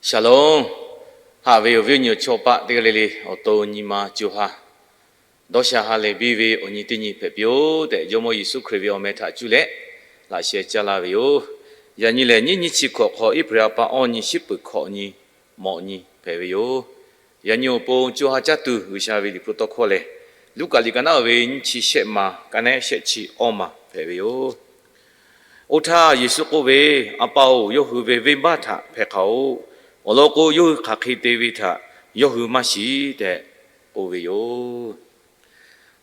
Shalom. Haꞈ ve awˬ viˉ awˬ nyi awˬ chawˇ paˆ teˇ g'aˇ le le, awˬ to nyi ma co ha dawˇ sha ha lehˬ biˇ ve awˬ nyi teˇ nyi hpehꞈ piˇ-oˆ tehꞈ, Jawˇmawˇ Yeˍsuˆ Hkriꞈ ve awˬ meh htaꞈ cuˇ leh laꞈ sheh caˇ laˇ ve yoˬ. Yaꞈ nyi lehˬ, nyiˇ nyiˇ chi hkawꞈ hk'aw April ha pa awˇ nyi, shiˉ peuˬ hkawꞈ nyi mawꞈ nyi hpehꞈ ve yoˬ. Yaꞈ nyi awˬ pon co ha caˇ tuˬ G'uiˬsha ve Liꞈ hpu tawˇ hkawˇ lehˬ, Luˉkaꞈ liꞈ ka naˉ ve nyiˇ chi shehˆ ma, ka nehˉ shehˆ chi awˇ ma hpehꞈ ve yoˬ. Oˇ htaˇ Yeˍsuˆ k'oˆ ve, A pa-oˬ, yawˇ hui ve venˇbaˆ htaꞈ hpeh hk'aoꞈ-oꞈ. Awˬ lawn k'o, yawˇ hui hk'aˬ hk'e te ve htaꞈ yawˇ hui maˇ shiˍ tehꞈ k'oˆ ve yoˬ.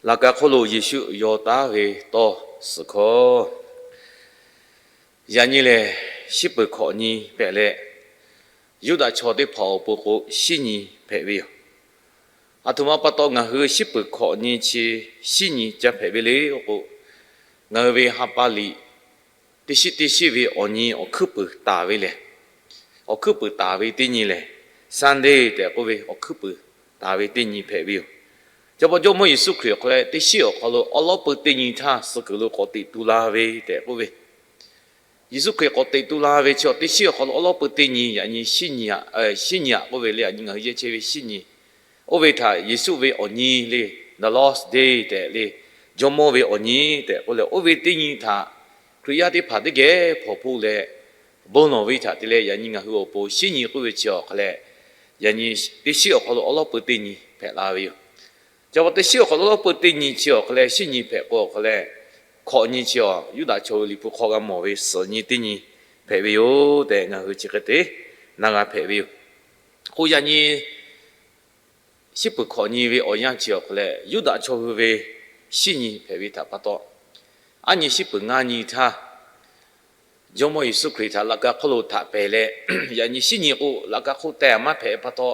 Laꞈ ka hk'oˆ lo Yeˍsuˆ yaw taˉ ve tawˇ suhˍ hkawˇ. Yaꞈ nyi lehˬ, shiˉ peuˬ hkawꞈ nyi hpehꞈ leh, Yuˇdaꞈ chaw teˇ hpaˍ awˬ pon k'o, shiˉ nyi hpehꞈ ve yoˬ. Aˬ htoꞈ ma pa taw ngaˬ hui shiˉ peuˬ hkawꞈ nyi chi shiˉ nyi ca hpehꞈ ve le k'o, ngaˬ hui ve ha pa liꞈ teˇ shiˉ teˇ shiˉ ve awˬ nyi awˬ hkuiˉ puiˍ taˍ ve lehˬ, awˬ hkuiˉ puiˍ taˍ ve teˇ nyi lehˬ, Sunday tehꞈ k'oˆ ve awˬ hkuiˉ puiˍ taˍ ve teˇ nyi hpehꞈ ve yoˬ. Chi pa taw Jawˇmawˇ Yeˍsuˆ Hkriꞈ awˬ hk'aw leh teˇ shiˉ awˬ hk'aw lo awˉ lawˉ peu teˇ nyi htaˇ suh kuiˬ lo k'awꞈ teꞈ tu la ve tehꞈ k'oˆ ve, Yeˍsuˆ Hkriꞈ k'awꞈ teꞈ tu la ve chi teˇ shiˉ awˬ hk'aw lo awˉ lawˉ peu teˇ nyi, yaꞈ nyi shiˉ nyi aꞈ, shiˉ nyi aꞈ k'oˆ ve le, yaꞈ nyi ngaˬ hui yehˇ chehˇ ve shiˉ nyi. Oˇ ve htaꞈ Yeˍsuˆ ve awˬ nyi le, the Lord's Day tehꞈ le, Jawˇmawˇ ve awˬ nyi tehꞈ k'oˆ leh, oˇ ve teˇ nyi htaꞈ Hkriꞈ yaˇ teˇ hpaˍ teˇ geh hpawnˬ hpoˆ leh bon lawˬ ve htaꞈ te leh, yaꞈ nyi ngaˬ hui awˬ pon shiˉ nyi k'oˆ ve chi awˬ hk'aw leh, yaꞈ nyi teˇ shiˉ awˬ hk'aw lo awˉ lawˉ peu teˇ nyi hpehꞈ la ve yoˬ. Chi pa taw teˇ shiˉ awˬ hk'aw lo awˉ lawˉ peu teˇ nyi chi awˬ hk'aw leh shiˉ nyi hpehꞈ k'o awˬ hk'aw leh, hkawꞈ nyi chi awˬ Yuˇdaꞈ chaw hui Liꞈ hpu hk'aw g'a mawˬ ve suhˍ nyi teˇ nyi hpehꞈ ve yoˬ tehꞈ ngaˬ hui chi hk'e te na g'a hpehꞈ ve yoˬ. K'o yaꞈ nyi shiˉ peuˬ hkawꞈ nyi ve awˬ yanˇ chi awˬ hk'aw leh Yuˇdaꞈ chaw hui ve shiˉ nyi hpehꞈ ve htaꞈ pa taw, aˉ nyi shiˉ peuˬ ngaˇ nyi htaˇ Jawˇmawˇ Yeˍsuˆ Hkriꞈ htaꞈ laꞈ ka hk'oˆ lo htaꞈ pehˍ leh, yaꞈ nyi shiˉ nyi k'o laꞈ ka hk'oˆ teh maˇ hpehꞈ pa taw,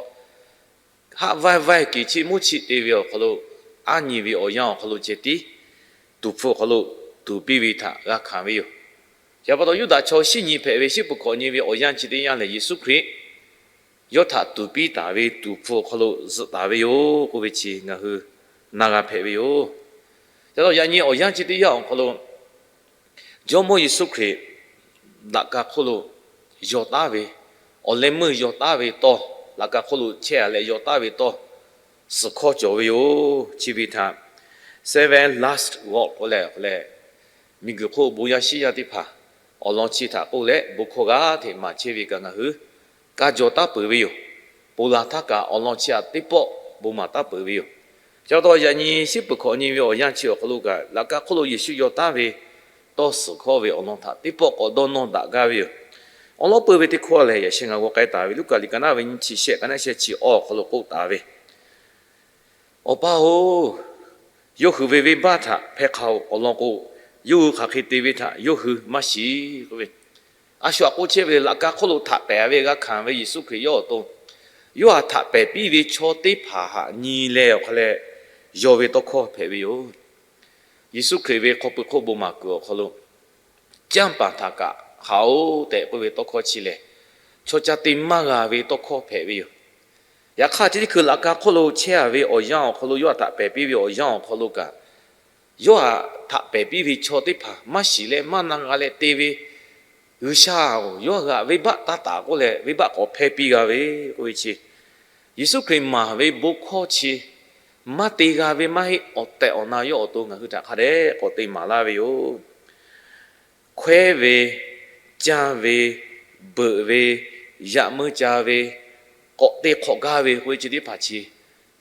haˆ vaiˇ vaiˇ keˍ chiˆ muˉ chiˆ te ve awˬ hk'aw lo, aˉ nyi ve awˬ yanˇ awˬ hk'aw lo ceh tiˉ tuˍ hpfuh awˬ hk'aw lo tuˍ piˇ ve htaꞈ g'a hkanˍ ve yoˬ. Chi pa taw Yuˇdaꞈ chaw shiˉ nyi hpehꞈ ve shiˉ peuˬ hkawꞈ nyi ve awˬ yanˇ chi teˇ yanˇ lehˬ, Yeˍsuˆ Hkriꞈ yawˇ htaꞈ tuˍ piˇ taˍ ve tuˍ hpfuh awˬ hk'aw lo zuhꞈ taˍ ve yoˬ k'oˆ ve chi ngaˬ hui na g'a hpehꞈ ve yoˬ. Chi pa taw yaꞈ nyi awˬ yanˇ chi teˇ yanˇ awˬ hk'aw lo Jawˇmawˇ Yeˍsuˆ Hkriꞈ laꞈ ka hk'oˆ lo yaw taˉ ve, awˬ leh meuˇ yaw taˉ ve tawˇ, laꞈ ka hk'oˆ lo chehˇ a leh yaw taˉ ve tawˇ suhˍ hkawˇ cawˬ ve yoˬ. Chi ve htaꞈ seven last walk k'oˆ leh, k'oˆ leh, miˬguiˬ hk'oˆ bon yaˇ shiˉ yaˇ teˇ hpaˍ awˬ lawn chi htaꞈ k'oˆ leh bon hkawˇ g'aˇ hteꞈ maˍ chehˇ ve kaꞈ ngaˬ hui kaˇ jaw taˉ peuˬ ve yoˬ. Ponˬ laˬ htaˇ kaꞈ awˬ lawn chi htaꞈ teˇ pawˆ bon maˍ taˉ peuˬ ve yoˬ. Chi pa taw yaꞈ nyi shiˉ peuˬ hkawꞈ nyi ve awˬ yanˇ chi awˬ hk'aw lo kaꞈ laꞈ ka hk'oˆ lo Yeˍsuˆ yaw taˉ ve tawˇ suhˍ hkawˇ ve awˬ lawn htaꞈ teˇ pawˆ k'awꞈ dawˇ nawˇ daꞈ gaˇ ve yoˬ. Awˬ lawn peu ve teˇ hkawˇ lehˬ, yaꞈ sheh ngaˬ g'aw k'ai taˍ ve Luˉkaꞈ liꞈ ka naˉ ve nyiˇ chi shehˆ, ka naˉ shehˆ chi awˇ awˬ hk'aw lo k'oˆ taˍ ve, Awˬ pa-oˬ, yawˇ hui ve venˇbaˆ htaꞈ hpehˇ hk'a-oꞈ. Awˬ lawn k'o, yawˇ hui hk'aˬ hk'e te ve htaꞈ yawˇ hui maˇ shiˍ k'oˆ ve, a shu aꞈ k'oˆ chehˇ ve le, laꞈ ka hk'oˆ lo htaꞈ pehˍ ve g'a hkanˍ ve Yeˍsuˆ Hkriꞈ yawˇ awˬ to, yawˇ htaꞈ htaꞈ pehˍ piˇ ve chaw teˇ hpaˍ htaꞈ nyi leh awˬ hk'aw leh yaw ve tawˇ hkawˇ hpehꞈ ve yoˬ. Yeˍsuˆ Hkriꞈ ve hk'aw pui hk'oˆ bon maˍ kuiˬ awˬ hk'aw lo, Canˇ paˍ htaꞈ kaꞈ haꞈ-oꞈ tehꞈ k'oˆ ve tawˇ hkawˇ chi lehˬ, chaw ca te maˇ g'a ve tawˇ hkawˇ hpehꞈ ve yoˬ. Yaꞈ hk'aˇ, chi teˇ hkui laꞈ ka hk'oˆ lo chehˇ a ve awˬ yanˇ awˬ hk'aw lo, yawˇ htaꞈ htaꞈ pehˍ piˇ ve awˬ yanˇ awˬ hk'aw lo kaꞈ, yawˇ htaꞈ htaꞈ pehˍ piˇ ve chaw teˇ hpaˍ maˇ shiˍ leh maˇ na g'a leh te ve, G'uiˬsha-oˬ, yawˇ hui htaꞈ venˇbaˆ taˇ taˍ k'oˆ leh venˇbaˆ k'awꞈ hpehˇ piˇ g'a ve k'oˆ ve chi, Yeˍsuˆ Hkriꞈ maˍ ve bon hkawˇ chi maˇ te g'a ve maˇ heˆ. Awˬ tehˬ awˬ na yawˇ awˬ to ngaˬ hui htaꞈ hk'a dehꞈ k'awꞈ te maˍ laˇ ve yoˬ. Hkawehˉ ve, canˇ ve, beuꞈ ve, yaꞈ meuˇ ca ve, k'awꞈ te hk'awꞈ gaˇ ve k'oˆ ve chi teˇ hpaˍ chi,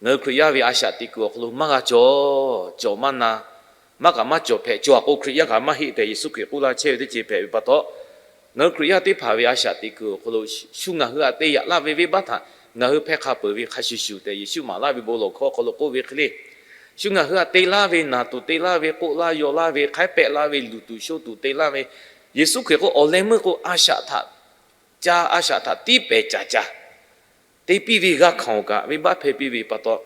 ngaˬ hui Hkriꞈ yaˇ ve a shaꞈ teꞈ kuiˬ awˬ hk'aw lo maˇ g'a cawˬ. Cawˬ maˇ na, maˇ kaꞈ maˇ cawˬ hpehꞈ. Cawˬ a k'o, Hkriꞈ yaˇ kaꞈ maˇ heˆ tehꞈ Yeˍsuˆ Hkriꞈ k'oˆ laˇ chehˇ ve teˇ ceuˬ hpehꞈ ve pa taw, ngaˬ hui Hkriꞈ yaˇ teˇ hpaˍ ve a shaꞈ teꞈ kuiˬ awˬ hk'aw lo shu ngaˬ hui htaꞈ te yaꞈ laˇ ve venˇbaˆ htaꞈ ngaˬ hui hpehˇ hk'a peuˬ ve hk'a shuˍ shuˍ tehꞈ Yeˍsuˆ maˍ laˇ ve bon lawˬ hkawˇ awˬ hk'aw lo k'oˆ ve hk'e le, shu ngaˬ hui htaꞈ te laˇ ve, naˬ tuˬ te laˇ ve, k'oˆ laˇ yaw laˇ ve, hk'aiˉ pehˆ laˇ ve, luˬ tuˬ sho tuˬ te laˇ ve, Yeˍsuˆ Hkriꞈ k'o awˬ leh meuˇ k'o a shaꞈ htaꞈ ca, a shaꞈ htaꞈ tiˉ pehˍ caˍ caˍ te piˇ ve g'a hkanˍ-oˬ kaꞈ, venˇbaˆ hpehˇ piˇ ve pa taw,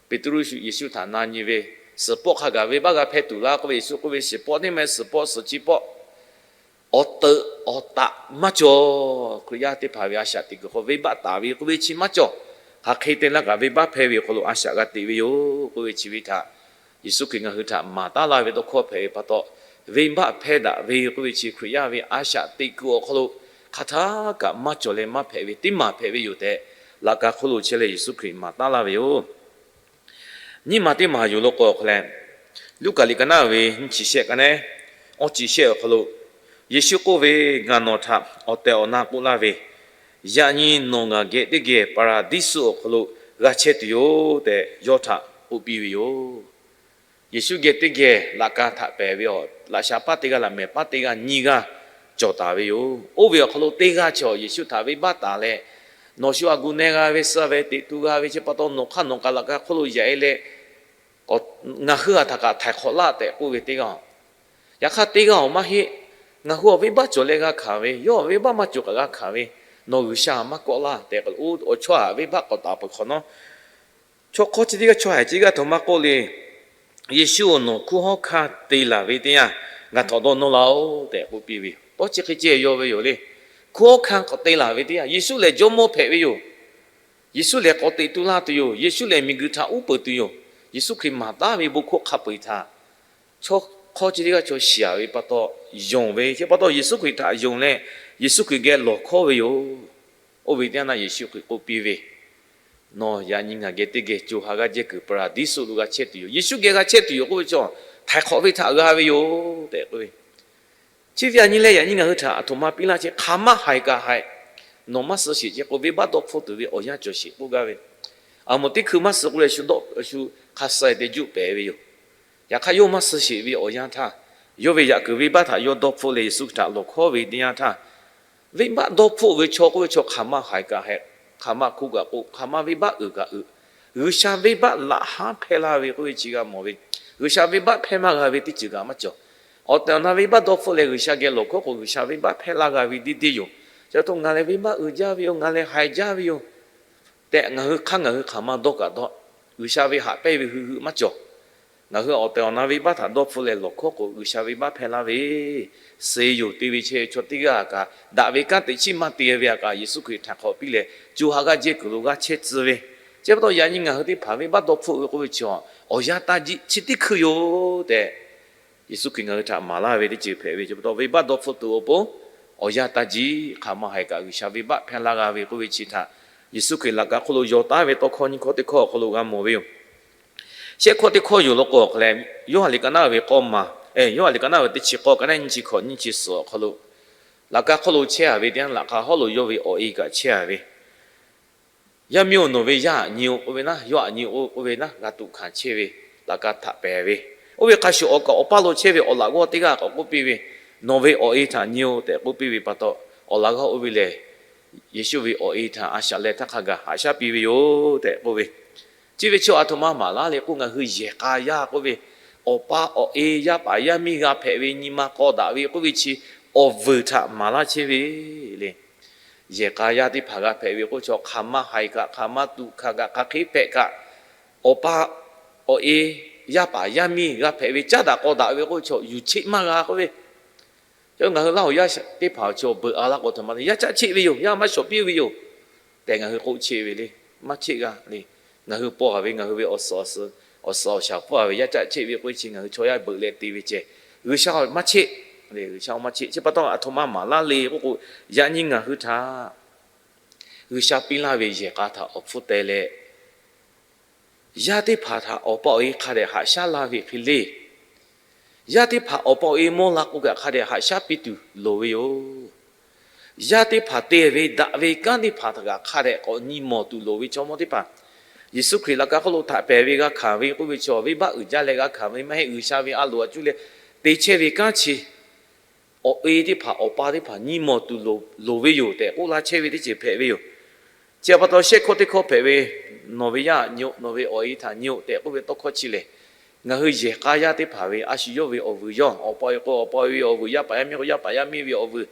Peˍtruˆ Yeˍsuˆ htaꞈ na nyi ve, Suhˍ pawˆ hk'a gaˬ venˇbaˆ g'a hpehˇ tuˬ laˇ k'oˆ ve, Yeˍsuˆ k'oˆ ve, Suhˍ pawˆ neˇ meh, suhˍ pawˆ suhˍ chi pawˆ awˬ teuꞈ awˬ taꞈ maˇ cawˬ. Hkriꞈ yaˇ teˇ hpaˍ ve a shaꞈ teꞈ kuiˬ hk'aw venˇbaˆ taˍ ve k'oˆ ve chi maˇ cawˬ. Hk'aˬ hk'e te laˇ kaꞈ, venˇbaˆ hpehˇ ve awˬ hk'aw lo a shaꞈ g'a teꞈ ve yoˬ k'oˆ ve chi ve htaꞈ Yeˍsuˆ Hkriꞈ ngaˬ hui htaꞈ maˍ taˉ laˇ ve tawˇ hkawˇ hpehꞈ ve pa taw, venˇbaˆ hpehˇ daꞈ ve k'oˆ ve chi Hkriꞈ yaˇ ve a shaꞈ teꞈ kuiˬ awˬ hk'aw lo hk'aˬ htaˇ kaꞈ maˇ cawˬ leh maˇ hpehꞈ ve, teˇ maˬ hpehꞈ ve yoˬ tehꞈ, laꞈ ka hk'oˆ lo chehˇ leh Yeˍsuˆ Hkriꞈ maˍ taˉ laˇ ve yoˬ. Nyiˇ maˬ teˇ maˬ yoˬ law k'o, hk'aˬ lehˬ, Luˉkaꞈ liꞈ ka naˉ ve nyiˇ chi shehˆ ka neˉ awˇ chi shehˆ awˬ hk'aw lo, Yeˍsuˆ k'oˆ ve, Ngaˬ nawˬ htaꞈ awˬ tehˬ awˬ na k'oˆ laˇ ve, yaꞈ nyi nawˬ ngaˬ geh teˇ geh Paˍraˍdiˇsuˆ awˬ hk'aw lo g'a chehˇ tuˬ yoˬ tehꞈ, yawˇ htaꞈ k'oˆ piˇ ve yoˬ. Yeˍsuˆ geh teˇ geh laꞈ ka htaꞈ pehˍ ve awˬ laꞈ sha paˇ teˇ g'aˇ, laꞈ mehˍ paˇ teˇ g'aˇ, nyiˇ g'aˇ cawˬ taˍ ve yoˬ. Oˇ ve awˬ hk'aw lo teˇ g'aˇ chaw Yeˍsuˆ htaꞈ venˇbaˆ taˍ leh, Nawˬ shu a gu ne g'a ve, suh ve, teꞈ tu g'a ve, chi pa taw nawˬ hk'aˇ nawˬ kaꞈ laꞈ ka hk'oˆ lo yaꞈ e leh, ngaˬ hui a htaꞈ kaꞈ htaiˍ hk'awꞈ laˇ tehꞈ k'oˆ ve teˇ g'aˇ. Yaꞈ hk'aˇ teˇ g'aˇ awˬ maˇ heˆ. Ngaˬ hui awˬ venˇbaˆ cawˬ leh g'a hkanˍ ve, yawˇ awˬ venˇbaˆ maˇ cawˬ kaꞈ g'a hkanˍ ve, nawˬ G'uiˬsha maˇ kawˆ laˇ tehꞈ, awˬ chawˇ htaꞈ venˇbaˆ k'awꞈ taˍ peuˬ hk'awꞈ nawˉ, chaw hk'awˇ chi teˇ g'aˇ, chaw haiˬ chi teˇ g'aˇ htaꞈ maˇ k'oˆ le. Yeˍsuˆ-oˬ, nawˬ hkunˉ hawˉ hkanˇ te laˬ ve teˇ yanˇ, ngaˬ htaꞈ dawˇ nawˇ laˇ-oˬ tehꞈ k'oˆ piˇ ve. Tawˇ chi hk'e ceh yaw ve yoˬ le. Hkunˉ hawˉ hkanˇ k'awꞈ te laˬ ve teˇ yanˇ, Yeˍsuˆ lehˬ jawˇmawˇ hpehꞈ ve yoˬ. Yeˍsuˆ lehˬ k'awꞈ teꞈ tu laˇ tuˬ yoˬ. Yeˍsuˆ lehˬ miˬguiˬ htaꞈ uˉ peunˍ tuˬ yoˬ. Yeˍsuˆ Hkriꞈ maˍ taˉ ve bon hkawˇ hk'a peu-eˬ htaꞈ chaw hk'awˇ chi teˇ g'aˇ chaw shiˍ ve pa taw, yonˍ ve, chi pa taw Yeˍsuˆ Hkriꞈ htaꞈ yonˍ leh, Yeˍsuˆ Hkriꞈ geh lawˬ hkawˉ ve yoˬ. Oˇ ve teˇ yanˇ Yeˍsuˆ Hkriꞈ k'oˆ piˇ ve, Nawˬ yaꞈ nyi ngaˬ geh teˇ geh co ha g'aˇ jehˇ kuiˬ Paˍraˍdiˇsuˆ lo g'a chehˇ tuˬ yoˬ. Yeˍsuˆ geh g'a chehˇ tuˬ yoˬ k'oˆ ve chaw, htaiˍ hk'awꞈ ve htaꞈ g'a ve yoˬ tehꞈ k'oˆ ve. Chi ve yaꞈ nyi leh yaꞈ nyi ngaˬ hui htaꞈ aˬ htoꞈ ma piˇ laˇ chehˇ, hk'aˬ maˇ haiˬ kaꞈ haiˬ, nawˬ maˇ suh sheˍ chehˇ k'o, venˇbaˆ dawˇ hpfuhˆ tuˬ ve awˬ yanˇ cawˬ sheˍ k'oˆ gaˇ ve. Aˬ moˍ teˇ hkui maˇ suh k'o leh, shu dawˆ shu hk'a suh-e te juˆ pehˍ ve yoˬ. Yaꞈ hk'aˇ yawˇ maˇ suh sheˍ ve awˬ yanˇ htaˇ, yawˇ ve yaꞈ kuiˬ venˇbaˆ htaꞈ yawˇ dawˇ hpfuhˆ leh Yeˍsuˆ Hkriꞈ htaꞈ lawˬ hkawˉ ve teˇ yanˇ htaˇ, venˇbaˆ dawˇ hpfuhˆ ve chaw k'oˆ ve chaw, hk'aˬ maˇ haiˬ kaꞈ haiˬ, hk'aˬ maˇ hko kaꞈ k'o, hk'aˬ maˇ venˇbaˆ uiˍ kaꞈ uiˍ, G'uiˬsha venˇbaˆ laꞈ haˉ hpehˇ laˇ ve k'oˆ ve chi g'a mawˬ ve. G'uiˬsha venˇbaˆ hpehˇ maˇ g'a ve teˇ ceuˬ kaꞈ maˇ cawˬ. Awˬ tehˬ awˬ na venˇbaˆ dawˇ hpfuhˆ leh G'uiˬsha geh lawˬ hkawˉ k'o, G'uiˬsha venˇbaˆ hpehˇ laˇ g'a ve deˇ deˇ yoˬ. Chi pa taw ngaˬ lehˬ venˇbaˆ uiˍ jaˇ ve yoˬ, ngaˬ lehˬ haiˬ jaˇ ve yoˬ tehꞈ, ngaˬ hui hk'aˇ ngaˬ hui hk'aˬ maˇ dawˇ kaꞈ dawˇ, G'uiˬsha ve haꞈ pehnˇ ve hui hui maˇ cawˬ. Ngaˬ hui awˬ tehˬ awˬ na venˇbaˆ htaꞈ dawˇ hpfuhˆ leh lawˬ hkawˉ k'o, G'uiˬsha venˇbaˆ hpehˇ laˇ ve, suh-e yoˬ te ve chehˇ ve chaw teˇ g'aˇ kaꞈ, daꞈ ve kanˉ teꞈ chiˉ maˇ te ve a kaꞈ, Yeˍsuˆ Hkriꞈ htaiˍ hk'awꞈ piˇ leh, co ha g'aˇ jehˇ kuiˬ lo g'aˇ chehˇ tcuh ve. Chi pa taw yaꞈ nyi ngaˬ hui teˇ hpaˍ venˇbaˆ dawˇ hpfuhˆ ve k'oˆ ve chi, awˬ yanˇ taˇ jiˆ chi teˇ hkui yoˬ tehꞈ, Yeˍsuˆ Hkriꞈ ngaˬ hui htaꞈ maˍ laˇ ve teˇ ceuˬ hpehꞈ ve. Chi pa taw venˇbaˆ dawˇ hpfuhˆ tuˬ awˬ pon awˬ yanˇ taˇ jiˆ, hk'aˬ maˇ haiˬ kaꞈ G'uiˬsha venˇbaˆ hpehˇ laˇ g'a ve k'oˆ ve chi htaꞈ, Yeˍsuˆ Hkriꞈ laꞈ ka hk'oˆ lo yaw taˉ ve tawˇ hkawˇ nyiˇ hkawˇ teˇ hkawˇ awˬ hk'aw lo g'a mawˬ ve yoˬ. Shehˆ hkawˇ teˇ hkawˇ yoˬ law k'o, hk'aˬ lehˬ, Yoˇhanˬ liꞈ ka naˉ ve k'awˇ maˬ, Yoˇhanˬ liꞈ ka naˉ ve teˇ chi k'awˇ ka naˉ nyiˇ chi hkawꞈ nyiˇ chi suhˍ awˬ hk'aw lo, laꞈ ka hk'oˆ lo chehˇ a ve teˇ yanˇ, laꞈ ka hawˉ lo yawˇ ve awˬ e kaꞈ chehˇ a ve, Yaˇ miˇ-oˬ, nawˬ ve yaˇ htaꞈ nyi-oˬ k'oˆ ve naˉ, yawˇ htaꞈ nyi-oˬ k'oˆ ve naˉ, g'a tuꞈ hkanˍ chehˇ ve laꞈ ka htaꞈ pehˍ ve. Oˇ ve hk'a shuˍ awˬ kaˍ awˬ paˇ lo chehˇ ve awˬ laꞈ g'awˇ teˇ g'aˇ k'awꞈ k'oˆ piˇ ve, Nawˬ ve awˬ e htaꞈ nyi-oˬ tehꞈ k'oˆ piˇ ve pa taw, awˬ laꞈ g'awˇ oˇ ve lehˬ, Yeˍsuˆ ve awˬ e htaꞈ a shaꞈ leh htaˇ hk'a gaˬ haꞈ shaˉ piˇ ve yoˬ tehꞈ k'oˆ ve. Chi ve chi aˬ htoꞈ ma maˍ laˇ le k'o, ngaˬ hui yehˬ k'a yaˇ k'oˆ ve, awˬ pa awˬ e, yaˇ paˍ yaˇ miˇ g'a hpehꞈ ve, nyi ma k'aw daꞈ ve k'oˆ ve chi awˬ vuiˬ htaꞈ maˍ laˇ chehˇ ve le. Yehˬ k'a yaˇ teˇ hpaˍ g'a hpehꞈ ve k'oˆ chaw, hk'aˬ maˇ haiˬ kaꞈ, hk'aˬ maˇ tuꞈ hkanˍ kaꞈ, hk'aˬ hk'e hpehꞈ kaꞈ, awˬ pa awˬ e, yaˇ paˍ yaˇ miˇ g'a hpehꞈ ve, caˉ daꞈ k'aw daꞈ ve k'oˆ chaw, yuˬ cheˆ maˇ g'a k'oˆ ve. Ngaˬ hui Laˇ huˍ yaˇ teˇ hpaˍ chaw beuꞈ a laˇ k'o, htoꞈ ma te yaˇ caˆ cheˆ ve yoˬ, yaˇ maˇ shawˍ piˇ ve yoˬ tehꞈ ngaˬ hui k'oˆ cheˆ ve le. Maˇ cheˆ g'a le. Ngaˬ hui paw a ve, ngaˬ hui ve awˬ suhˍ awˬ shaˍ paw a ve yaˇ caˆ cheˆ ve k'oˆ ve chi ngaˬ hui chaw yaˇ beuꞈ leh te ve ceh, G'uiˬsha maˇ cheˆ le. G'uiˬsha maˇ cheˆ. Chi pa taw aˬ htoꞈ ma maˍ laˇ le k'oˆ k'o, yaꞈ nyi ngaˬ hui htaꞈ G'uiˬsha piˇ laˇ ve yehˬ k'a htaꞈ awˬ hpfuhˇ teh leh, yaˇ teˇ hpaˍ htaꞈ awˬ pa awˬ e hk'a dehꞈ haꞈ shaˉ laˇ ve hk'e le. Yaˇ teˇ hpaˍ awˬ pa awˬ e mawˇ la k'o kaꞈ hk'a dehꞈ haꞈ shaˉ piˇ tuˬ loˍ ve yoˬ. Yaˇ teˇ hpaˍ te ve daꞈ ve kanˉ teˇ hpaˍ htaꞈ kaꞈ hk'a dehꞈ k'awꞈ nyi mawˬ tuˬ loˍ ve chaw mawˇ teˇ hpaˍ, Yeˍsuˆ Hkriꞈ laꞈ ka hk'oˆ lo htaꞈ pehˍ ve g'a hkanˍ ve k'oˆ ve chaw, venˇbaˆ uiˍ jaˇ leh g'a hkanˍ ve maˇ heˆ, G'uiˬsha ve a loˍ a cuˇ leh te chehˇ ve kanˉ chi, awˬ e teˇ hpaˍ awˬ pa teˇ hpaˍ nyi mawˬ tuˬ loˍ ve yoˬ tehꞈ k'oˆ laˇ chehˇ ve teˇ ceuˬ hpehꞈ ve yoˬ. Chi pa taw shehˆ hkawˇ teˇ hkawˇ hpehꞈ ve, Nawˬ ve yaˇ htaꞈ nyi-oˬ, nawˬ ve awˬ e htaꞈ nyi-oˬ tehꞈ k'oˆ ve tawˇ hkawˇ chi lehˬ, ngaˬ hui yehˬ k'a yaˇ teˇ hpaˍ ve a shu yawˇ ve awˬ vuiˬ yawˇ, awˬ pa awˬ e k'o awˬ pa awˬ e ve awˬ vuiˬ, yaˇ paˍ yaˇ miˇ k'o yaˇ paˍ yaˇ miˇ ve awˬ vuiˬ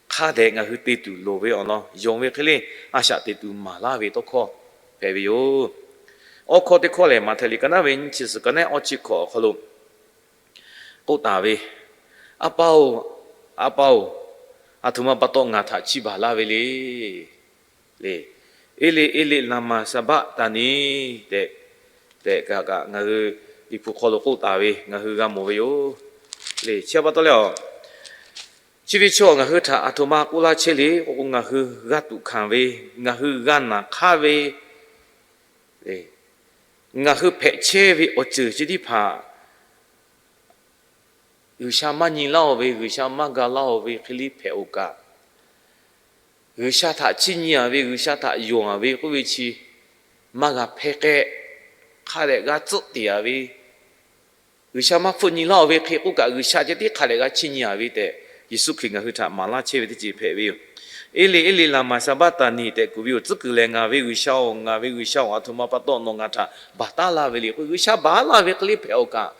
hk'a dehꞈ ngaˬ hui te tuˬ loˍ ve awˬ lawn yonˍ ve hk'e le, a shaꞈ teꞈ tuˬ maˍ laˇ ve tawˇ hkawˇ hpehꞈ ve yoˬ. Awˇ hkawˇ teˇ hkawˇ lehˬ, Maꞈhtehˍ liꞈ ka naˉ ve nyiˇ chi suhˍ ka naˉ awˇ chi hkawꞈ awˬ hk'aw lo k'oˆ taˍ ve, A pa-oˬ, A pa-oˬ, aˬ htoꞈ ma pa taw ngaˬ htaꞈ chiˇ baˬ laˇ ve le. Le, Eˇliˆ, Eˇliˆ, laˍmaˍ saˍbaˆtaˍniˆ tehꞈ, tehꞈ kaꞈ kaꞈ ngaˬ hui Liꞈ hpu hk'aw lo k'oˆ taˍ ve ngaˬ hui g'a mawˬ ve yoˬ. Le, chi pa taw leh a Chi ve chaw ngaˬ hui htaꞈ aˬ htoꞈ ma k'oˆ laˇ chehˇ le k'o, ngaˬ hui g'a tuꞈ hkanˍ ve, ngaˬ hui g'a naˬ hk'aˇ ve, ngaˬ hui hpehꞈ chehˇ ve awˬ ceuˬ chi teˇ hpaˍ G'uiˬsha maˇ nyi laˇ-oˬ ve, G'uiˬsha maˇ ga laˇ-oˬ ve hk'e le hpehꞈ-oˬ kaꞈ, G'uiˬsha htaꞈ chiˇ nyi-a ve, G'uiˬsha htaꞈ yonˍ-a ve k'oˆ ve chi maˇ g'a hpehˇ k'ehˆ. Hk'a dehꞈ g'a tcuhˆ tiˍ-a ve, G'uiˬsha maˇ hpfuhˆ nyi laˇ-oˬ ve hk'e k'oˆ kaꞈ, G'uiˬsha ceh tiˉ hk'a dehꞈ g'a chiˇ nyi-a ve tehꞈ, Yeˍsuˆ Hkriꞈ ngaˬ hui htaꞈ maˍ laˇ chehˇ ve teˇ ceuˬ hpehꞈ ve yoˬ. Eˇliˍ, Eˇliˍ, laˍmaˍsaˍbaˆtaˍniˍ tehꞈ kuˬ ve yoˬ. Tcuhˉ kuiˬ lehˬ, ngaˬ ve G'uiˬsha-oˬ, ngaˬ ve G'uiˬsha-oˬ, aˬ htoꞈ ma pa taw nawˬ ngaˬ htaꞈ baˬ taˉ laˇ ve le k'o, G'uiˬsha baˬ laˇ ve hk'e le hpehꞈ-oˬ kaꞈ,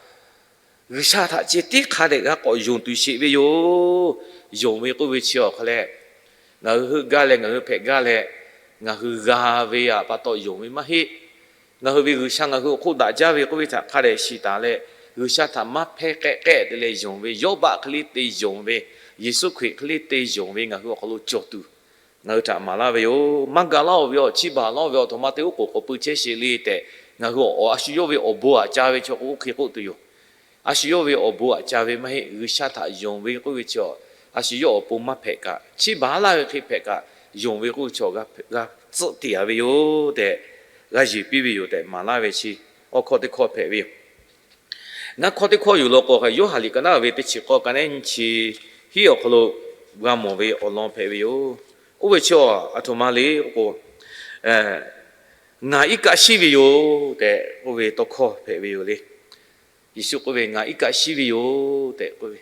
G'uiˬsha htaꞈ ceh tiˉ hk'a dehꞈ g'a k'awꞈ yonˍ tuˬ sheˍ ve yoˬ. Yonˍ ve k'oˆ ve chi awˬ hk'a leh, ngaˬ hui heuˆ gaˇ leh ngaˬ hui hpehꞈ gaˇ leh, ngaˬ hui g'a ve-a pa taw yonˍ ve maˇ heˆ. Ngaˬ hui ve G'uiˬsha ngaˬ hui awˬ hk'oˆ daꞈ jaˇ ve k'oˆ ve htaꞈ hk'a dehꞈ shiˍ taˍ leh, G'uiˬsha htaꞈ maˇ hpehˇ k'ehˆ k'ehˆ te leh yonˍ ve, Yawˇbaˆ hk'e le te yonˍ ve, Yeˍsuˆ Hkriꞈ hk'e le te yonˍ ve ngaˬ hui awˬ hk'aw lo cawˬ tuˬ ngaˬ hui htaꞈ maˍ laˇ ve yoˬ. Maˇ ga laˇ-oˬ ve awˬ, chiˇ baˬ laˇ ve awˬ htoꞈ ma te oˉ k'oˍ k'awꞈ pui chehˇ sheˍ le tehꞈ, ngaˬ hui awˬ, a shu yawˇ ve awˬ bon aꞈ ca ve chaw k'o, oˇ hk'e k'oˆ tuˬ yoˬ. A shu yawˇ ve awˬ bon aꞈ ca ve maˇ heˆ. G'uiˬsha htaꞈ yonˍ ve k'oˆ ve chi awˬ, a shu yawˇ awˬ pon maˇ hpehꞈ kaꞈ, chiˇ baˬ laˇ ve hk'e hpehꞈ kaꞈ, yonˍ ve k'oˆ ve chi awˬ g'a tcuhˆ tiˍ-a ve yoˬ tehꞈ, g'a yeˬ piˇ ve yoˬ tehꞈ maˍ laˇ ve chi awˬ hkawˇ teˇ hkawˇ hpehꞈ ve yoˬ. Ngaˇ hkawˇ teˇ hkawˇ yoˬ law k'o, Yoˇhanˬ liꞈ ka naˉ ve teˇ chi k'awˇ ka neˉ nyiˇ chi hiˉ awˬ hk'aw lo g'a mawˬ ve awˬ lawn hpehꞈ ve yoˬ. Oˇ ve chi aˬ htoꞈ ma le k'o, ngaˬ iˉ kaˆ shiˉ ve yoˬ tehꞈ k'oˆ ve tawˇ hkawˇ hpehꞈ ve yoˬ le. Yeˍsuˆ k'oˆ ve, ngaˬ iˉ kaˆ shiˉ ve yoˬ tehꞈ k'oˆ ve,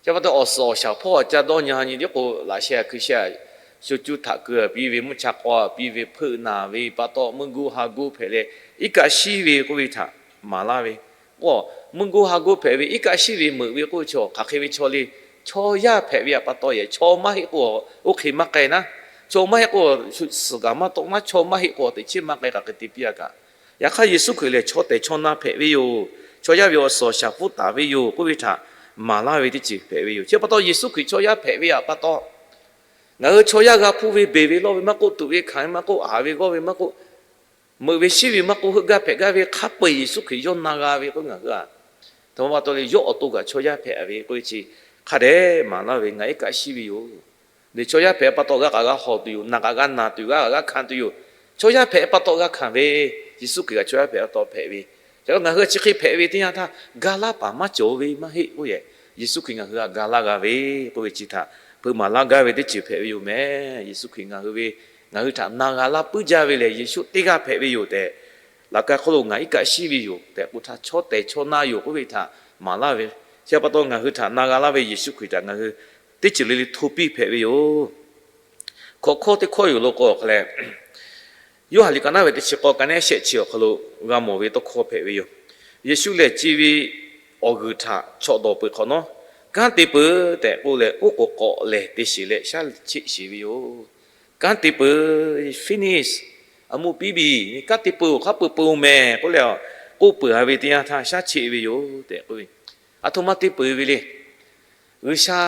chi pa taw awˬ suhˍ awˬ shaˍ hpawˇ ca dawˇ nyi nyi tiˉ k'o, laꞈ sheh a hkui sheh a, sho cuˇ htaꞈ keu a piˇ ve, mvuhˇ cha k'aw a piˇ ve, hpeuꞈ naˬ ve pa taw meuˇ goˇ ha goˇ hpehꞈ leh, iˉ kaˆ shiˉ ve k'oˆ ve htaꞈ maˍ laˇ ve. K'o, meuˇ goˇ ha goˇ hpehꞈ ve iˉ kaˆ shiˉ ve meuꞈ ve k'oˆ ve chi hk'aˬ hk'e ve chaw le. Chaw yaˇ hpehꞈ ve pa taw yehˬ, chaw maˇ heˆ k'o, oˇ hk'e maˇ k'ai naˉ. Chaw maˇ heˆ k'o, suhˍ g'aꞈ maˇ tawˆ naˉ. Chaw maˇ heˆ k'o, teꞈ chiˉ maˇ k'ai kaꞈ hk'e te piˇ-a kaꞈ. Yaꞈ hk'aˇ Yeˍsuˆ Hkriꞈ lehˬ chaw tehˬ chaw na hpehꞈ ve yoˬ. Chaw yaˇ ve awˬ suhˍ awˬ shaˍ pfuhˇ taˍ ve yoˬ k'oˆ ve htaꞈ maˍ laˇ ve teˇ ceuˬ hpehꞈ ve yoˬ. Chi pa taw Yeˍsuˆ Hkriꞈ chaw yaˇ hpehꞈ ve pa taw, ngaˬ hui chaw yaˇ g'a hpuˇ ve, beˬ ve lawˇ ve maˇ k'oˆ, tuꞈ ve hkanˍ ve maˇ k'oˆ, haˍ ve g'awˇ ve maˇ k'oˆ, meuꞈ ve shiˉ ve maˇ k'oˆ, heuˆ gaˇ hpehꞈ gaˇ ve hk'a peu-eˬ Yeˍsuˆ Hkriꞈ yawˇ na g'a ve k'o, ngaˬ hui a htoꞈ ma pa taw le, yawˇ awˬ to kaꞈ chaw yaˇ hpehꞈ ve k'oˆ ve chi hk'a dehꞈ maˍ laˇ ve, ngaˬ iˉ kaˆ shiˉ ve yoˬ. Lehˬ chaw yaˇ hpehꞈ pa taw g'a k'aꞈ g'a hawˬ tuˬ yoˬ. Naˬ k'aꞈ g'a naˬ tuˬ yoˬ. G'a k'aꞈ g'a hkanˍ tuˬ yoˬ. Chaw yaˇ hpehꞈ pa taw g'a hkanˍ ve, Yeˍsuˆ Hkriꞈ kaꞈ chaw yaˇ hpehꞈ pa taw hpehꞈ ve. Chi pa taw ngaˬ hui chi hk'e hpehꞈ ve teˇ yanˇ htaˇ, ga laˇ paˍ maˇ cawˬ ve maˇ heˆ k'oˆ yehˬ, Yeˍsuˆ Hkriꞈ ngaˬ hui htaꞈ ga laˇ g'a ve k'oˆ ve chi htaꞈ hpeuꞈ maˍ laˇ gaˇ ve teˇ ceuˬ hpehꞈ ve yoˬ mehˍ. Yeˍsuˆ Hkriꞈ ngaˬ hui ve, ngaˬ hui htaꞈ na g'a laˇ puiˉ jaˇ ve lehˬ, Yeˍsuˆ teˇ g'aˇ hpehꞈ ve yoˬ tehꞈ, laꞈ ka hk'oˆ lo ngaˬ iˉ kaˆ shiˉ ve yoˬ tehꞈ k'oˆ htaˇ, chaw tehˬ chaw na yoˬ k'oˆ ve htaꞈ maˍ laˇ ve. Chi pa taw ngaˬ hui htaꞈ na g'a laˇ ve Yeˍsuˆ Hkriꞈ htaꞈ ngaˬ hui teˇ ceuˬ le le hto piˇ hpehꞈ ve yoˬ. Hkawꞈ hkawˇ teˇ hkawˇ yoˬ law k'o, awˬ hk'a leh Yoˇhanˬ liꞈ ka naˉ ve teˇ chi k'awˇ ka neˉ shehˆ chi awˬ hk'aw lo g'a mawˬ ve tawˇ hkawˇ hpehꞈ ve yoˬ. Yeˍsuˆ lehˬ, ci ve awˬ g'uiˬ htaꞈ chawꞈ dawˬ peuˬ hk'awꞈ nawˉ, kanˉ te peuˬ tehꞈ k'oˆ leh, oˉ k'oˍ k'awꞈ lehˬ te sheˍ leh shaˉ cheˆ sheˍ ve yoˬ. Kanˉ te peuˬ, finish, a muˇ piˇ biˇ, kanˉ te peuˬ, hk'a peuˬ peuˬ-oˬ mehˍ k'oˆ leh, k'oˆ peuˬ-a ve teˇ yanˇ htaˇ shaˉ cheˆ ve yoˬ tehꞈ k'oˆ ve, aˬ htoꞈ ma te peuˬ ve le. G'uiˬsha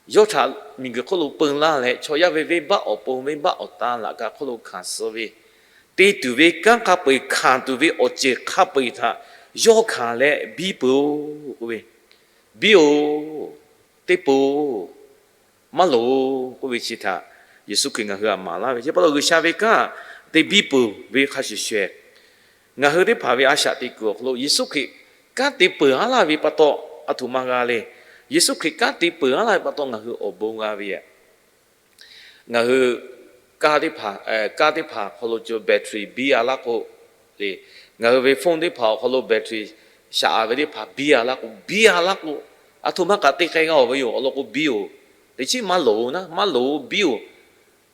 yawˇ htaꞈ miˬguiˬ hk'oˆ lo peu laˇ leh, chaw yaˇ ve venˇbaˆ awˬ pon, venˇbaˆ awˬ tan laꞈ ka hk'oˆ lo hkanˍ suh ve, te tuˬ ve kanˉ hk'a peu-eˬ, hkanˍ tuˬ ve awˬ ceuˬ hk'a peu-eˬ htaꞈ yawˇ hkanˍ leh biˇ peuˬ-oˬ k'oˆ ve, biˇ-oˬ, te peuˬ-oˬ, maˇ loˍ-oˬ k'oˆ ve chi htaꞈ Yeˍsuˆ Hkriꞈ ngaˬ hui htaꞈ maˍ laˇ ve. Chi pa taw G'uiˬsha ve kanˉ te biˇ peuˬ ve hk'a shuˍ shuˍ, ngaˬ hui teˇ hpaˍ ve a shaꞈ teꞈ kuiˬ awˬ hk'aw lo Yeˍsuˆ Hkriꞈ kanˉ te peuˬ-a laˇ ve pa taw, aˬ htoꞈ ma g'a le. Yeˍsuˆ Hkriꞈ kanˉ te peuˬ-a laˇ ve pa taw ngaˬ hui awˬ bon g'a ve yoˬ. Ngaˬ hui kanˉ teˇ hpaˍ, kanˉ teˇ hpaˍ awˬ hk'aw lo co battery biˇ-a laˇ k'o, ngaˬ hui ve phone teˇ hpaˍ awˬ hk'aw lo battery shaꞈ-a ve teˇ hpaˍ biˇ-a laˇ k'o, biˇ-a laˇ k'o, aˬ htoꞈ ma kaꞈ te k'ai g'a-oˬ ve yoˬ. Awˬ lawn k'o biˇ-oˬ, teꞈ chiˉ maˇ loˍ-oˬ naˉ, maˇ loˍ-oˬ, biˇ-oˬ.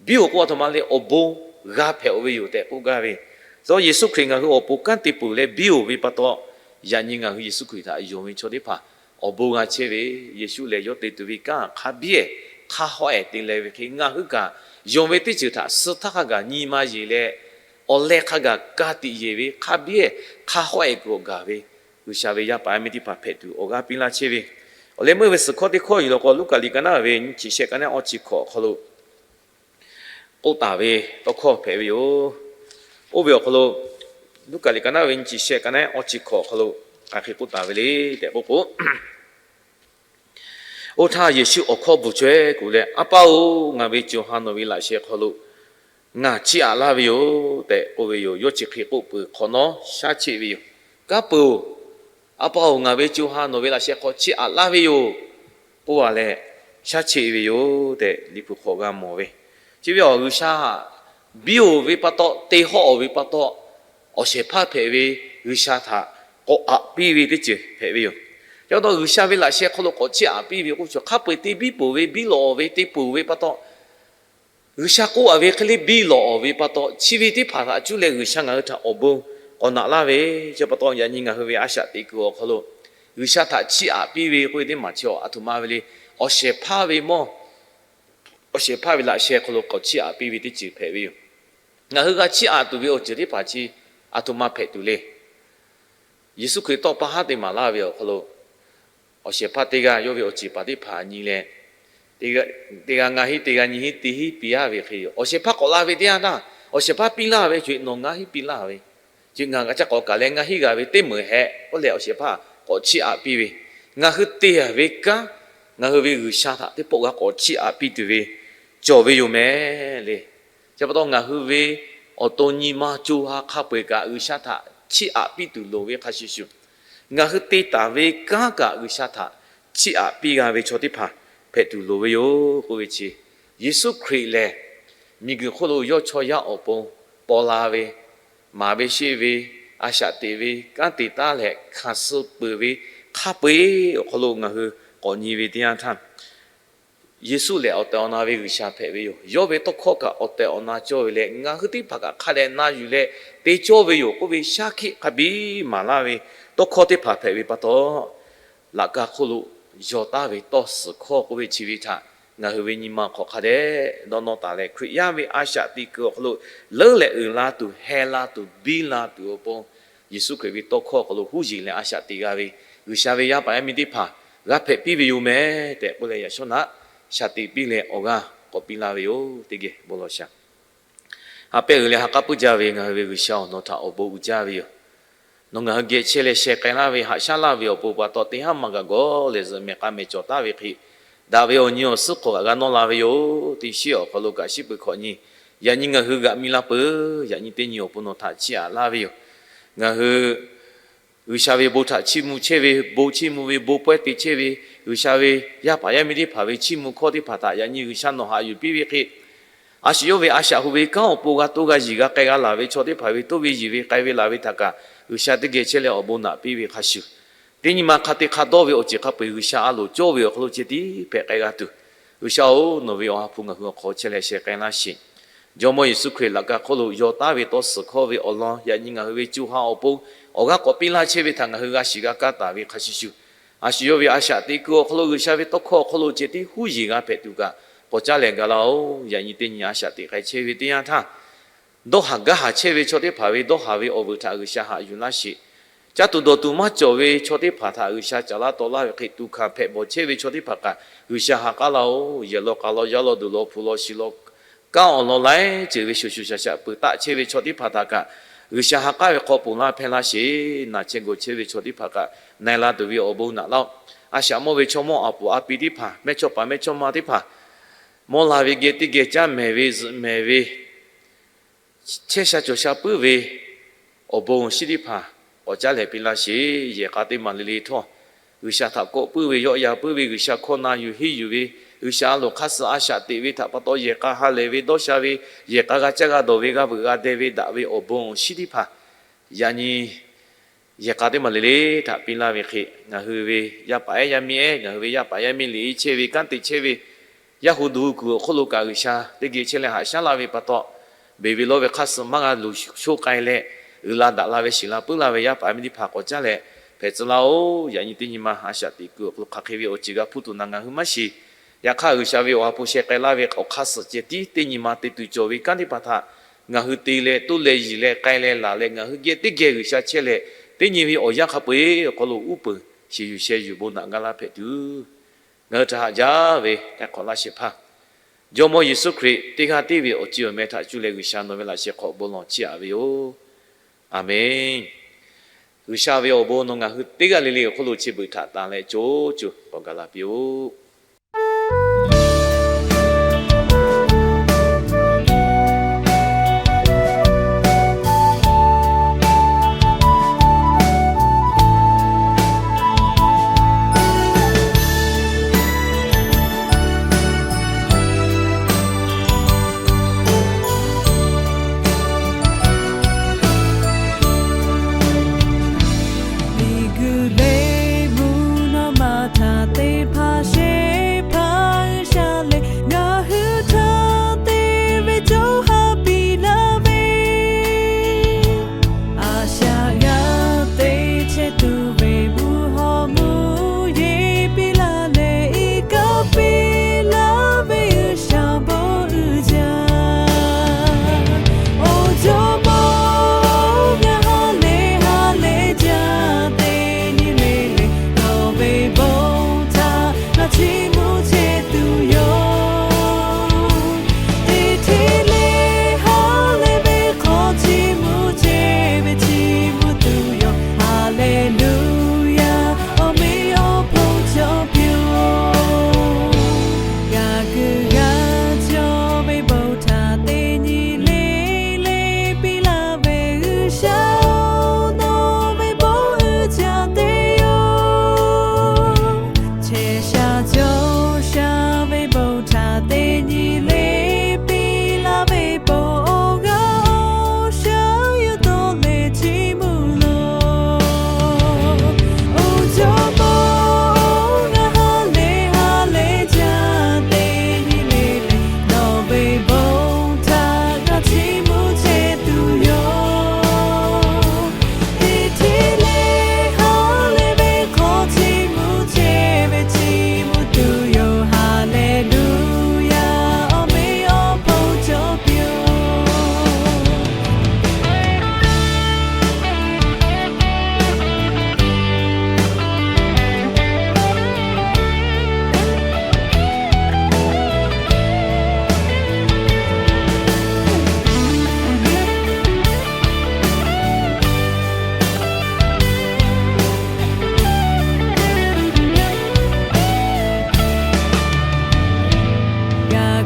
Biˇ-oˬ k'o aˬ htoꞈ ma le, awˬ bon g'a hpehꞈ-oˬ ve yoˬ tehꞈ k'oˆ gaˇ ve. Tcuh, Yeˍsuˆ Hkriꞈ ngaˬ hui awˬ pon kanˉ te peuˬ leh biˇ-oˬ ve pa taw, yaꞈ nyi ngaˬ hui Yeˍsuˆ Hkriꞈ htaꞈ yonˍ ve chaw teˇ hpaˍ awˬ bon g'a chehˇ ve, Yeˍsuˆ lehˬ yawˇ te tuˬ ve kanˉ hk'a biˇ-ehˍ hk'a hawˉ-ehˍ te leh ve hk'e, ngaˬ hui kaꞈ yonˍ ve teˇ ceuˬ htaꞈ suh htaˇ hk'a gaˬ nyi ma yeˬ leh, awˬ leh hk'a gaˬ ka tiꞈ yeˬ ve, hk'a biˇ-ehˍ hk'a hawˉ-ehˍ kuiˬ awˬ gaˬ ve, G'uiˬsha ve yaˇ paˍ yaˇ miˇ teˇ hpaˍ hpehꞈ tuˬ awˬ g'aˇ piˇ laˇ chehˇ ve. Awˬ leh meuˇ ve suhˍ hkawˇ teˇ hkawˇ yoˬ law k'o, Luˉkaꞈ liꞈ ka naˉ ve nyiˇ chi shehˆ ka neˉ awˇ chi hkawꞈ awˬ hk'aw lo k'oˆ taˍ ve tawˇ hkawˇ hpehꞈ ve yoˬ. Oˇ ve awˬ hk'aw lo, Luˉkaꞈ liꞈ ka naˉ ve nyiˇ chi shehˆ ka neˉ awˇ chi hkawꞈ awˬ hk'aw lo hk'aˬ hk'e k'oˆ taˍ ve le tehꞈ k'oˆ k'o, Oˇ htaˇ Yeˍsuˆ awˬ hkawˇ bvuhˬ chaweh kuˬ leh, A pa-oˬ, ngaˬ ve co ha nawˬ ve laꞈ sheh hk'aw lo ngaˬ chiˇ aꞈ laˇ ve yoˬ tehꞈ k'oˆ ve yoˬ. Yawˇ chi hk'e k'oˆ peuˬ hk'awꞈ nawˉ shaˉ cheˆ ve yoˬ. Kanˉ peuˬ-oˬ, A pa-oˬ, ngaˬ ve co ha nawˬ ve laꞈ sheh hk'aw chiˇ aꞈ laˇ ve yoˬ k'oˆ a leh, shaˉ cheˆ ve yoˬ tehꞈ Liꞈ hpu hk'aw g'a mawˬ ve. Chi ve awˬ G'uiˬsha biˇ-oˬ ve pa taw, te hawˆ-oˬ ve pa taw, awˬ shehˍ hpaˇ hpehꞈ ve G'uiˬsha htaꞈ k'awꞈ aꞈ piˇ ve teˇ ceuˬ hpehꞈ ve yoˬ. Chi pa taw G'uiˬsha ve laꞈ sheh hk'aw lo k'awꞈ chiˇ aꞈ piˇ ve k'oˆ chi hk'a peu-eˬ te biˇ peuˬ ve, biˇ lawˬ ve, te peuˬ ve pa taw, G'uiˬsha k'oˆ a ve hk'e le biˇ lawˬ ve pa taw, chi ve teˇ hpaˍ htaꞈ cuˇ leh G'uiˬsha ngaˬ hui htaꞈ awˬ bon k'awꞈ naꞈ laˇ ve. Chi pa taw yaꞈ nyi ngaˬ hui ve a shaꞈ teꞈ kuiˬ awˬ hk'aw lo G'uiˬsha htaꞈ chiˇ aꞈ piˇ ve k'oˆ ve teˇ maˬ chi a htoꞈ ma ve le, awˬ shehˍ hpaˇ ve mawˇ awˬ shehˍ hpaˇ ve laꞈ sheh hk'aw lo k'awꞈ chiˇ aꞈ piˇ ve teˇ ceuˬ hpehꞈ ve yoˬ. Ngaˬ hui g'a chiˇ aꞈ tuˬ ve awˬ ceuˬ teˇ hpaˍ chi a htoꞈ ma hpehꞈ tuˬ le. Yeˍsuˆ Hkriꞈ tawˆ pa haˉ te maˍ laˇ ve awˬ hk'aw lo, awˬ shehˍ hpaˇ teˇ g'aˇ yawˇ ve awˬ ceˬ paˍ teˇ hpaˍ nyi leh, teˇ g'aˇ ngaˇ hinˉ, teˇ g'aˇ nyiˇ hinˉ, teˇ hinˉ piˇ laˇ ve hk'e yoˬ. Awˬ shehˍ hpaˇ k'awꞈ la ve teˇ yanˇ htaˇ, awˬ shehˍ hpaˇ piˇ laˇ ve, co-e nawˬ ngaˇ hinˉ piˇ laˇ ve, co-e ngaˬ g'a caˇ k'awꞈ kaˬ leh ngaˇ hinˉ g'a ve teˇ meunˍ hehꞈ k'oˆ leh awˬ shehˍ hpaˇ k'awꞈ chiˇ aꞈ piˇ ve, ngaˬ hui te a ve kanˉ, ngaˬ hui ve G'uiˬsha htaꞈ teˇ pawˆ g'a k'awꞈ chiˇ aꞈ piˇ tuˬ ve cawˬ ve yoˬ mehˍ le. Chi pa taw ngaˬ hui ve awˬ to nyi ma co ha hk'a peu-eˬ kaꞈ G'uiˬsha htaꞈ chiˇ aꞈ piˇ tuˬ loˍ ve hk'a shuˍ shuˍ, ngaˬ hui te taˍ ve kanˉ kaꞈ G'uiˬsha htaꞈ chiˇ aꞈ piˇ g'a ve chaw teˇ hpaˍ hpehꞈ tuˬ loˍ ve yoˬ k'oˆ ve chi, Yeˍsuˆ Hkriꞈ lehˬ miˬguiˬ hk'oˆ lo yawˇ chaw yaˇ awˬ pon paw la ve, maˍ ve sheˆ ve, a shaꞈ teꞈ ve, kanˉ te taˉ leh hkanˍ suh peuˬ ve hk'a peu-eˬ awˬ hk'aw lo ngaˬ hui k'awꞈ nyi ve teˇ yanˇ htaˇ, Yeˍsuˆ lehˬ awˬ tehˬ awˬ na ve G'uiˬsha hpehꞈ ve yoˬ. Yawˇ ve tawˇ hkawˇ kaꞈ awˬ tehˬ awˬ na cawˇ ve leh, ngaˬ hui teˇ hpaˍ kaꞈ hk'a dehꞈ na yuˬ leh te cawˇ ve yoˬ k'oˆ ve shaˉ hkiˆ hk'a biˇ maˍ laˇ ve tawˇ hkawˇ teˇ hpaˍ hpehꞈ ve pa taw, laꞈ ka hk'oˆ lo yaw taˍ ve tawˇ suhˍ hkawˇ k'oˆ ve chi ve htaꞈ ngaˬ hui ve nyi ma hk'aw hk'a dehꞈ dawˇ nawˇ taˍ leh, Hkriꞈ yaˇ ve a shaꞈ teꞈ kuiˬ awˬ hk'aw lo leuˉ leh uiˍ la tuˬ, heh la tuˬ, biˇ la tuˬ awˬ pon Yeˍsuˆ Hkriꞈ ve tawˇ hkawˇ awˬ hk'aw lo huˉ yeˬ leh a shaꞈ teꞈ g'a ve G'uiˬsha ve yaˇ paˍ yaˇ miˇ teˇ hpaˍ g'a hpehꞈ piˇ ve yoˬ mehˍ tehꞈ k'oˆ leh, yaꞈ shawˉ naꞈ shaꞈ teꞈ piˇ leh awˬ g'aˇ k'awꞈ piˇ laˇ ve yoˬ. Teˇ geh bon lawˬ shaˍ. Ha pehˇ uiˍ leh ha k'aˉ puiˉ jaˇ ve ngaˬ hui ve G'uiˬsha-oˬ, nawˬ htaꞈ awˬ bon uiˍ jaˇ ve yoˬ. Nawˬ ngaˬ hui geh chehˇ leh sheh k'ai laˇ ve, haꞈ shaˉ laˇ ve awˬ pon pa taw, teˇ haˉ maˇ g'a gawˬ leh zuhꞈ mehˍ k'a mehˍ cawˬ taˍ ve hk'e, daꞈ ve awˬ nyi awˬ suhˉ hk'aw kaꞈ g'a nawˇ la ve yoˬ. Teˇ shiˉ awˬ hk'aw lo kaꞈ shiˉ peuˬ hkawꞈ nyi, yaꞈ nyi ngaˬ hui g'aꞈ mi la peuˬ. Yaꞈ nyi teˇ nyi awˬ pon nawˬ htaꞈ chiˇ aꞈ laˇ ve yoˬ. Ngaˬ hui G'uiˬsha ve bon htaꞈ chiˇ mvuh chehˇ ve, bon chiˇ mvuh ve, bon pawehˇ te chehˇ ve, G'uiˬsha ve yaˇ paˍ yaˇ miˇ teˇ hpaˍ ve chiˇ mvuh hkawˇ teˇ hpaˍ htaꞈ yaꞈ nyi G'uiˬsha nawˬ haꞈ yuˬ piˇ ve hk'e, a shu yawˇ ve a shaꞈ hu ve kanˉ awˬ pon g'a toˇ g'a yiˬ g'a k'ai g'a laˬ ve chaw teˇ hpaˍ ve toˇ ve yiˬ ve k'ai ve laˬ ve htaꞈ kaꞈ G'uiˬsha teˇ geh chehˇ leh awˬ bon naꞈ piˇ ve hk'a shuˍ, teˇ nyi ma hk'a te hk'a dawˇ ve awˬ ceuˬ hk'a peu-eˬ G'uiˬsha a loˍ cawˇ ve awˬ hk'aw lo ceh tiˉ hpehꞈ k'ai g'a tuˬ, G'uiˬsha-oˬ, nawˬ ve awˬ ha hpu ngaˬ hui awˬ hk'aw chehˇ leh sheh k'ai laˇ sheˍ. Jawˇmawˇ Yeˍsuˆ Hkriꞈ laꞈ ka hk'oˆ lo yaw taˍ ve tawˇ suhˍ hkawˇ ve awˬ lawn yaꞈ nyi ngaˬ hui ve co ha awˬ pon awˬ g'aˇ k'awꞈ piˇ laˇ chehˇ ve htaꞈ ngaˬ hui g'a shiˍ g'a kaˇ taˍ ve hk'a shuˍ shuˍ, a shu yawˇ ve a shaꞈ teꞈ kuiˬ awˬ hk'aw lo G'uiˬsha ve tawˇ hkawˇ awˬ hk'aw lo ceh tiˉ huˉ yeˬ g'a hpehꞈ tuˬ kaꞈ k'awꞈ caˉ leh ga laˇ-oˬ. Yaꞈ nyi teˇ nyi a shaꞈ teꞈ k'ai chehˇ ve teˇ yanˇ htaˇ, dawˇ haˍ gaˇ haˍ chehˇ ve chaw teˇ hpaˍ ve dawˇ haˍ ve awˬ vuiˬ htaꞈ G'uiˬsha haꞈ yuˬ laˇ sheˍ. Caˇ tuˬ dawˬ tuˬ maˇ cawˬ ve chaw teˇ hpaˍ htaꞈ G'uiˬsha caˍ laˇ taw laˇ ve hk'e, tuꞈ hkanˍ hpehꞈ bawˬ chehˇ ve chaw teˇ hpaˍ kaꞈ G'uiˬsha ha k'aˉ laˇ-oˬ. Yehˬ law k'a law yaˇ law duˬ law hpu law shi law kanˉ awˬ lawn laiˉ ceuˬ ve shuˍ shuˍ shaˍ shaˍ peuˬ taˆ chehˇ ve chaw teˇ hpaˍ htaꞈ kaꞈ G'uiˬsha ha k'aˉ ve hk'aw ponˬ laˇ hpehˇ laˇ sheˍ. Naˬ chehˇ gawˬ chehˇ ve chaw teˇ hpaˍ kaꞈ na-e la tuˬ ve awˬ bon naꞈ laˇ-oˬ. A shaꞈ mawˇ ve chaw mawˇ a puˍ a pi teˇ hpaˍ, mehˇchawˇ paˍ mehˇchawˇma teˇ hpaˍ, mawˇ la ve geh teˇ geh caˇ mehˍ ve zuhꞈ mehˍ ve chehˇ sha cawˬ sha puiˉ ve awˬ bon awˬ shinˉ teˇ hpaˍ k'awꞈ caˉ leh piˇ laˇ sheˍ. Yehˬ k'a teˇ maˬ le le htawˇ, G'uiˬsha htaꞈ kawˆ puiˉ ve, yawˆ yan puiˉ ve, G'uiˬsha hkawˇ na yuˬ henˇ yuˬ ve, G'uiˬsha a loˍ hk'aˇ suh a shaꞈ teꞈ ve htaꞈ pa taw yehˬ k'a ha lehˬ ve dawˇ sha ve, yehˬ k'a g'a caˇ g'a dawˬ ve, g'a veuꞈ g'a deh ve daꞈ ve awˬ bon awˬ shinˉ teˇ hpaˍ yaꞈ nyi yehˬ k'a teˇ maˬ le le htaꞈ piˇ laˇ ve hk'e, ngaˬ hui ve yaˇ paˍ ehˉ yaˇ miˇ ehˉ, ngaˬ hui ve yaˇ paˍ yaˇ miˇ liꞈ iˉ chehˇ ve, kanˉ te chehˇ ve, yaˇ hu duˬ hu kuiˬ awˬ hk'oˆ lo kaꞈ G'uiˬsha teˇ geh chehˇ leh haꞈ shaˉ laˇ ve pa taw, beˬ ve lawˇ ve hk'aˇ suh maˇ g'a luˬ sho k'ai leh, uiˍ la daꞈ la ve shiˍ la puiˉ la ve yaˇ paˍ miˇ teˇ hpaˍ k'awꞈ caˉ leh hpehꞈ tcuh laˇ-oˬ. Yaꞈ nyi teˇ nyi ma a shaꞈ teꞈ kuiˬ awˬ hk'aw lo hk'aˬ hk'e ve awˬ ceuˬ g'a hpuˇ tuˬ naˍ ngaˬ hui maˇ shiˍ. Yaꞈ hk'aˇ, G'uiˬsha ve awˬ ha hpu sheh k'ai laˇ ve awˬ hk'aˇ suh ceh tiˉ teˇ nyi ma te tuˬ cawˬ ve kanˉ teˇ hpaˍ htaꞈ ngaˬ hui te leh toˇ leh yiˬ leh k'ai leh laˬ leh, ngaˬ hui geh teˇ geh G'uiˬsha chehˇ leh, teˇ nyi ve awˬ yanˇ hk'a peu-eˬ awˬ hk'aw lo uˉ peunˍ shiˍ yuˬ sheh yuˬ bon naꞈ ga laˇ hpehꞈ tuˬ, ngaˬ hui htaꞈ haꞈ jaˇ ve htaˇ hk'awꞈ laˇ shehˍ hpaˇ Jawˇmawˇ Yeˍsuˆ Hkriꞈ teˇ g'aˇ tiˉ ve awˬ ciˉ awˬ meh htaꞈ cuˇ leh G'uiˬsha nawˬ ve laꞈ sheh hk'aw bon lawˬ chiˇ aꞈ ve yoˬ. Aˬmenˍ. G'uiˬsha ve awˬ bon nawˬ ngaˬ hui teˇ g'aˇ le le awˬ hk'oˆ lo chi beuꞈ htaꞈ tanˍ leh co co k'awꞈ gaˬ la piˇ-oˆ.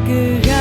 kuiˬ